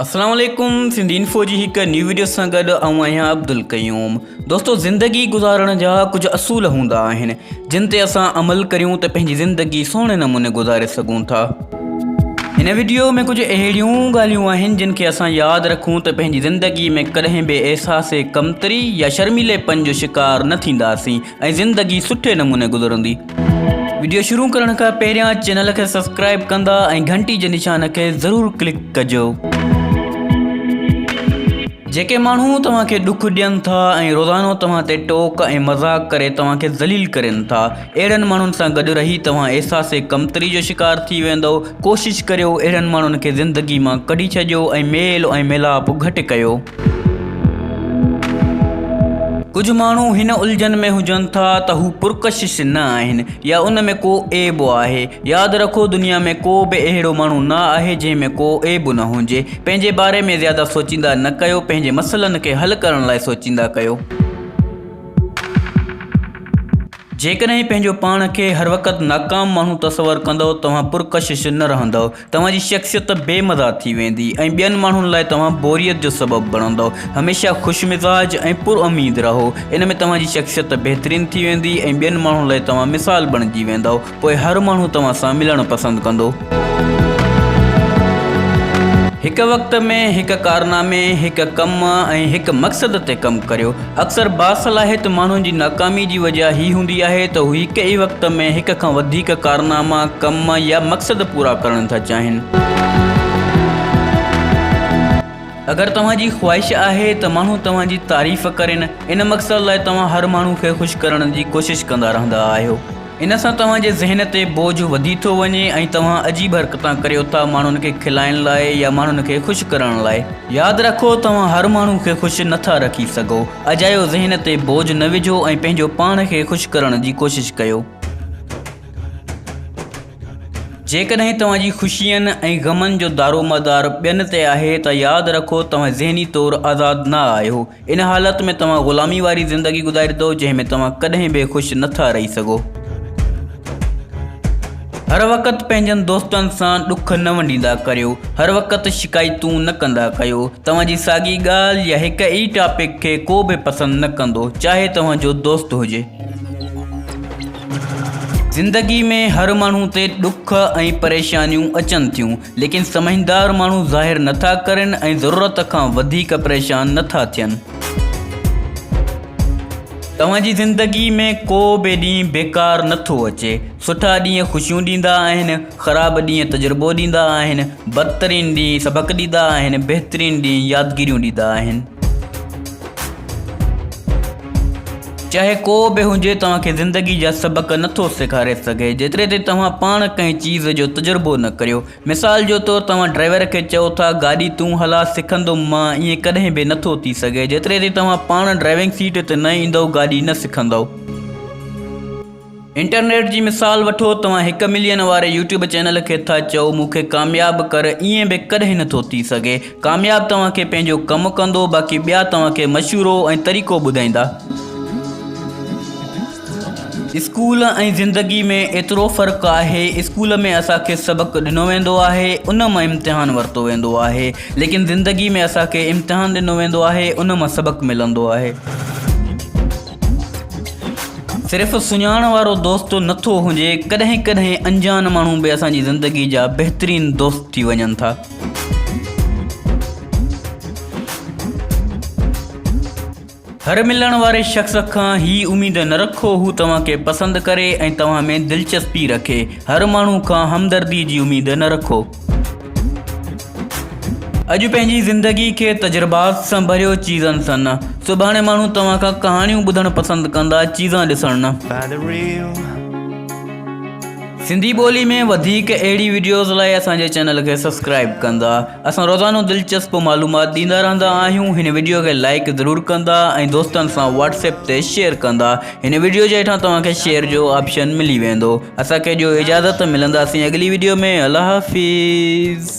اسلام عليڪم سنڌي انفو جي هڪ نيو ويڊيو سان گڏ آئون آهيان عبدالقيوم دوستو زندگي گذارڻ جا ڪجهه اصول هوندا آهن جن تي اسان عمل ڪريون ته پنهنجي زندگي سهڻي نموني گذاري سگهون ٿا هن ويڊيو ۾ ڪجهه اهڙيون ڳالهيون آهن جن کي اسان ياد رکون ته پنهنجي زندگي ۾ ڪڏهن به احساس ڪمتري يا شرميلي پن جو شڪار نه ٿينداسين ۽ زندگي سٺي نموني گذرندي. وڊيو شروع ڪرڻ کان پهريان چينل کي سبسڪرائب ڪندا ۽ گهنٽي جي نشان کي ضرور ڪلڪ ڪجو. جيڪي ماڻهو توهان کي ڏک ڏين ٿا ۽ روزانو توهان تي ٽوڪ ۽ مذاق ڪري توهان کي ذليل ڪرين ٿا اهڙن ماڻهن سان گڏ رهي توهان احساس ڪمتري جو شڪار ٿي ويندؤ ڪوشش ڪريو اهڙن ماڻهن کي زندگي مان ڪڍي ڇڏيو ۽ ميل ۽ ميلاپ گهٽ ڪيو. ڪجهه ماڻهو هن الجهن ۾ هجن ٿا ته هو پرڪشش نه آهن يا ان ۾ ڪو عيب آهي. ياد رکو دنيا ۾ ڪو به اهڙو ماڻهو نه آهي جنهن ۾ ڪو عيب نه هجي. پنهنجي باري ۾ زياده سوچيندا نه ڪيو پنهنجي مسئلن کي حل ڪرڻ لاء سوچيندا ڪيو. جيڪڏهن پنهنجو پاڻ کي هر وقت ناڪام ماڻهو تصور ڪندؤ توهان پرڪشش نه رهندؤ، توهان جي شخصيت بي مزا ٿي ويندي ۽ ٻين ماڻهن لاء توهان بوريت جو سبب بڻندؤ. هميشه خوش مزاج ۽ پراميد رهو، ان ۾ توهان جي شخصيت بهترين ٿي ويندي ۽ ٻين ماڻهن لاء توهان مثال بڻجي ويندؤ. پوء هر ماڻهو توهان سان ملڻ پسند ڪندو. هڪ وقت ۾ هڪ ڪارنامي، هڪ ڪم ۽ هڪ مقصد تي ڪم ڪريو. اڪثر باصلاحيت ماڻهن جي ناڪامي جي وجه هي هوندي آهي ته هو هڪ ئي وقت ۾ هڪ کان وڌيڪ ڪارناما، ڪم يا مقصد پورا ڪرڻ ٿا چاهين. اگر توهان جي خواهش آهي ته ماڻهو توهان جي تعريف ڪرين، ان مقصد لاء توهان هر ماڻهو کي خوش ڪرڻ جي ڪوشش ڪندا رهندا آهيو. ان سان توهان جي ذهن تي بوجهه وڌي ٿو وڃي ۽ توهان عجيب حرڪتان ڪريو ٿا ماڻهن کي کلائڻ لاء يا ماڻهن کي خوش ڪرڻ لاء. ياد رکو توهان هر ماڻهو کي خوش نه ٿا رکي سگهو. اجايو ذهن تي بوجهه نه وجهو ۽ پنهنجو پاڻ کي خوش ڪرڻ جي ڪوشش ڪيو. جيڪڏهن توهان جي خوشين ۽ غمن جو دارومدار ٻين تي آهي ته ياد رکو توهان ذهني طور آزاد نه آهيو. ان حالت ۾ توهان غلامي واري زندگي گذاريندو جنهن ۾ توهان ڪڏهن به خوش نه ٿا رهي سگهو. هر وقت پنهنجن دوستن سان ڏک نه ونڊيندا ڪريو. هر وقت شڪايتون نه ڪندا ڪيو. توهان جي ساڳي ڳالهه يا هڪ ئي ٽاپڪ کي ڪو به پسند نه ڪندو چاهي توهان جو دوست هجي. زندگي ۾ هر ماڻهو تي ڏک ۽ پريشانيون اچن ٿيون ليڪن سمجهدار ماڻهو ظاهر نٿا ڪرين ۽ ضرورت کان وڌيڪ پريشان نٿا ٿين. توهان جي زندگي ۾ ڪو به ڏينهن بيڪار نٿو اچي. سٺا ڏينهن خوشيون ڏيندا آهن، خراب ڏينهن تجربو ڏيندا آهن، بدترين ڏينهن سبق ڏيندا آهن، بهترين ڏينهن يادگيريون ڏيندا آهن. چاهي ڪو به هجي توهان کي زندگي جا سبق نه ٿو سيکاري سگهي جيتري تائين توهان پاڻ ڪنهن چيز جو تجربو نه ڪريو. مثال جو طور توهان ڊرائيور کي چئو ٿا گاڏي تون هلاء سکندم مان ائين ڪڏهن به نه ٿو ٿي سگهي جيتري تائين توهان پاڻ ڊرائيونگ سيٽ تي نه ايندؤ گاڏي نه سکندؤ. انٽرنيٽ جي مثال وٺو توهان هڪ ملين واري يوٽيوب چينل کي ٿا چئو مون کي ڪامياب ڪر ائين به ڪڏهن نٿو ٿي سگهي ڪامياب توهان کي پنهنجو ڪم ڪندو باقي ٻيا توهان کي مشورو ۽ طريقو ٻڌائيندا. اسڪول ۽ زندگي ۾ ايترو فرق آهي اسڪول ۾ اسان کي سبق ڏنو ويندو آهي ان مان امتحان ورتو ويندو آهي ليڪن زندگي ۾ اسان کي امتحان ڏنو ويندو آهي ان مان سبق ملندو آهي. صرف سڃاڻ وارو دوست نه ٿو هجي، ڪڏهن ڪڏهن انجان ماڻهو به اسان جي زندگي جا بهترين دوست ٿي وڃن ٿا. هر ملڻ واري شخص کان هي اميد نه رکو هو توهان کي پسند ڪري ۽ توهان ۾ دلچسپي رکي، هر ماڻهو کان همدردي جي اميد نه رکو. اڄ پنهنجي زندگي کي تجربات سان ڀريو چيزن سان نه. سڀاڻي ماڻهو توهان کان ڪهاڻيون ٻڌڻ پسند ڪندا چيزان ڏسڻ نه. سنڌي ٻولي ۾ وڌيڪ اهڙي وڊيوز لاء اسان جي چينل کي سبسڪرائب ڪندا. اسان روزانو دلچسپ معلومات ڏيندا رهندا آهيون. هن وڊيو کي لائيڪ ضرور ڪندا ۽ دوستن سان واٽس ايپ تي شيئر ڪندا. هن وڊيو جي هيٺان توهان کي شيئر جو آپشن ملي ويندو. اسان کي ڏيو اجازت ملنداسين اڳلي وڊيو ۾ الله حافظ.